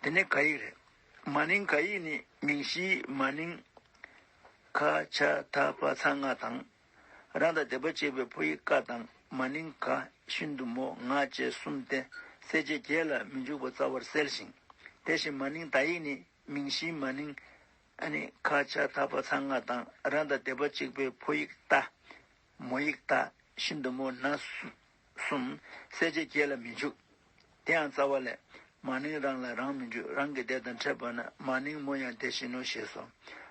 དེ་ནས་ག་ཡིག་རེད། མ་ནིང་ག་ཡིག་ནི་མིང་གཞིའི་མ་ནིང་ཁ་ཆ་ཐ་པ་ཚ་ལྔ་དང་། རང་དང་སྡེ་པ་གཅིག་པའི་ཕོ་ཡིག་ཀ་དང་མ་ནིང་ག་ཤིན་ཏུ་མོ་ང་བཅས་གསུམ་སྟེ་གསལ་བྱེད་བརྒྱད་ལ་མི་འཇུག་པ་རྩ་བར་གསལ་ཞིང་། དེ་བཞིན་མ་ནིང་ད་ཡིག་ནི་མིང་གཞིའི་མ་ནིང་ཨ་ནི་ཁ་ཆ་ཐ་པ་ཚ་ལྔ་དང་རང་དང་སྡེ་པ་གཅིག་པའི་ཕོ་ཡིག་ཏ། མོ་ཡིག་ཏ་ཤིན་ཏུ་མོ་ན་གསུམ་གསལ་བྱེད་བརྒྱད་ལ་མི་འཇུག་དེ་ཡང་རྩ་བ་ལས་མ་ནིང་རང་ལ་རང་མི་འཇུག་རང་གི་སྡེ་དང་ཕྲད་པ་ན་མ་ནིང་མོ་ཡང་དེ་བཞིན་ནོ་ཞེས་སོ།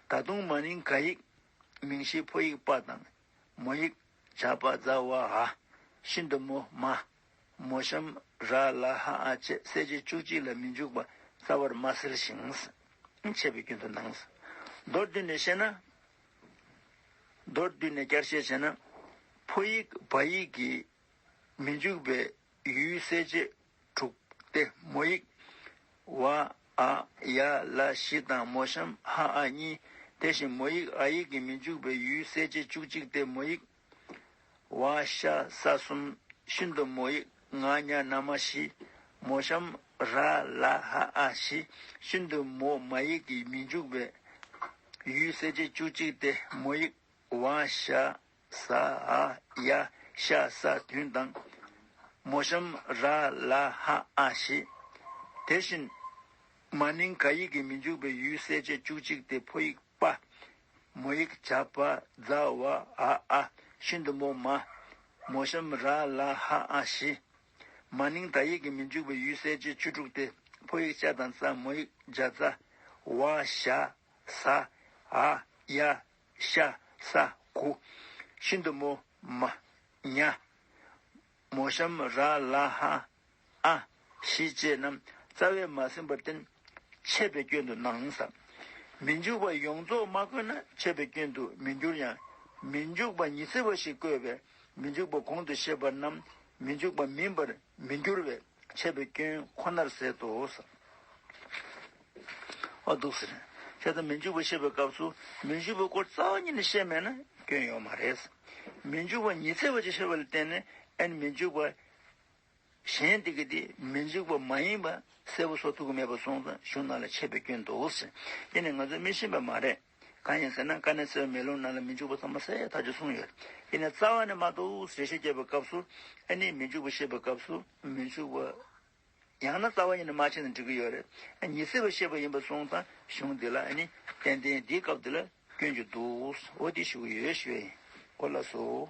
ད་དུང་མ་ནིང་ག་ཡིག་མིང་གཞིའི་ཕོ་ཡིག་པ་དང་མོ་ཡིག་ཇ་པ་ཛ་ཝ་འ། ཤིན་ཏུ་མོ་མ། མོ་གཤམ་ར་ལ་ཧ་ཨ་བཅས་གསལ་བྱེད་བཅུ་གཅིག་ལ་མི་འཇུག་པ་རྩ་བར་མ་གསལ་ཞིང་། འཆད་པའི་རྒྱུན་དུ་སྣང་། མདོར་བསྡུས་ནས་བཤད་ན། མདོར་བསྡུས་ནས་བསྐྱར་བཤད་བྱས་ན། ཕོ་ཡིག་བ་ཡིག་གི་མི་འཇུག་པའི་ཡུལ་གསལ་བྱེད་དྲུག་སྟེ་མོ་ཡིག་ཝ་ཨ་ཡ་ལ་བཞི་དང་མོ་གཤམ་ཧ་ཨ་གཉིས། དེ་བཞིན་མོ་ཡིག་ཨ་ཡིག་གི་མི་འཇུག་པའི་ཡུལ་གསལ་བྱེད་བཅུ་གཅིག་སྟེ་མོ་ཡིག་ཝ་ཤ་ས་གསུམ། ཤིན་ཏུ་མོ་ཡིག་ང་ཉ་ན་མ་བཞི། མོ་གཤམ་ར་ལ་ཧ་ཨ་བཞི། ཤིན་ཏུ་མོ་མ་ཡིག་གི་མི་འཇུག་པའི་ཡུལ་གསལ་བྱེད་བཅུ་གཅིག་སྟེ་མོ་ཡིག་ཝ་ཤ་ས་འ་ཡ་ཤ་ས་བདུན་དང་། མོ་གཤམ་ར་ལ་ཧ་ཨ་བཞི། དེ་བཞིན་མ་ནིང་ག་ཡིག་གི་མི་འཇུག་པའི་ཡུལ་གསལ་བྱེད་བཅུ་གཅིག་སྟེ་ཕོ་ཡིག་པ། མོ་ཡིག་ཇ་པ་ཛ་ཝ་འ་ཨ། ཤིན་ཏུ་མོ་མ། མོ་གཤམ་ར་ལ་ཧ་ཨ་བཞི། མ་ནིང་ད་ཡིག་གི་མི་འཇུག་པའི་ཡུལ་གསལ་བྱེད་བཅུ་དྲུག་སྟེ། ཕོ་ཡིག་ཅ་དང་ཙ། མོ་ཡིག་ཇ་ཙ། ཝ་ཞ་ཟ་འ་ཡ་ཤ་ས་གུ། ཤིན་ཏུ་མོ་མ་ཉ། མོ་གཤམ་ར་ལ་ཧ་ཨ་ཞི་བཅས་རྣམས་རྩ་བས་མ་ཟིན་པར་བརྟེན་ཆད་པའི་སྐྱོན་དུ་སྣང་ཟེར། མི་འཇུག་པ་ཡོངས་རྫོགས་མ་བཀོད་ན་ཆད་པའི་སྐྱོན་དུ་མི་འགྱུར་ཡང་། མི་འཇུག་པ་ཉི་ཚེ་བ་ཞིག་བཀོད་པས་མི་འཇུག་པ་གོང་དུ་བཤད་པ་རྣམས་མི་འཇུག་པ་མིན་པར་མི་འགྱུར་བས་ཆད་པའི་སྐྱོན་ཁོ་ནར་ཟད་དོ་ཟེར། ཨོ་འདུག་ཟེར། བྱས་ཙང་མི་འཇུག་པ་བཤད་པའི་སྐབས་སུ་མི་འཇུག་པའི་སྐོར་རྩ་བ་ཉིད་ནས་བཤད་མེད་ན་སྐྱོན་ཡོད་མ་རེད། མི་འཇུག་པ་ཉི་ཚེ་བ་ཅིག་བཤད་པ་ལ་བརྟེན་ནས་ཨ་ནི་མི་འཇུག་པ་གཞན་དེ་གི་དེ་མི་འཇུག་པ་མ་ཡིན་པ་གསལ་པོ་བཟོ་ཐུབ་ཀྱི་མེད་པ་སོང་ཙང་གཞུང་ནང་ལ་ཆད་པའི་སྐྱོན་འདུག་ཟེར། དེ་ནི་ང་ཚོས་མི་ཤེས་པ་མ་རེད། གང་ཡིན་ཟེར་ན་དཀའ་གནད་གསལ་བའི་མེ་ལོང་ནང་ལ་མི་འཇུག་པ་ཚང་མ་གསལ་ཐག་ཆོད་གསུངས་ཡོད། དེ་ནི་རྩ་བ་ནས་མ་གཏོགས་རེ་ཞིག་བརྒྱབ་པའི་སྐབས་སུ་ཨ་ནི་མི་འཇུག་པ་བཤད་པའི་སྐབས་སུ་མི་འཇུག་པ་ཡང་ན་རྩ་བ་ཉིད་ནས་མ་ཕྱེ་ན་འགྲིག་གི་ཡོད་རེད། ཉི་ཚེ་བ་བཤད་པ་ཡིན་པ་སོང་ཙང་གཞུང་འདི་ལ་ཨ་ནི་ཏན་ཏན་འདིའི་སྐབས་འདི་ལ་སྐྱོན་གྱི་འདུག་འོ་དེ་ཞུ་གི་ཡོད་ཞུ་ཡིན། གོ་ལགས་སོ།